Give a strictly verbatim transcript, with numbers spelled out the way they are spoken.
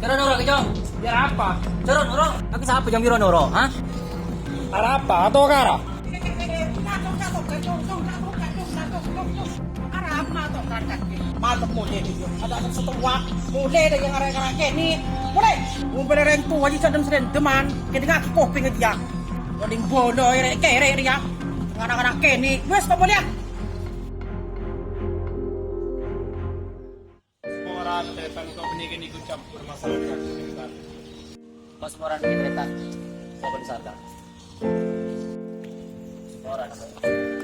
Noro', Noro', Cong. Biar apa? Noro', Noro'. Aku sapa, Cong, Noro', Noro', ha? Arapa? Atau kara? Arapa to, Kak? Malem molè dâ' iyâ. Adâ' sè towa. Molè dâ' iyâ, ngara-ngara kènè'. Molè. Mon bâdâ rèng towa jiyâ sè dem-sèdem, kènè' ngakè kopèng aja. Mending bolo èrè'-kèrè' rèya. Ngara-ngara kènè'. Wes, to molè, yâ. Moran, tarètan kau bânnè kènè' ikut campur masalah tarètan. Mas Moran, tarètan. Kau bân sadar. Moran.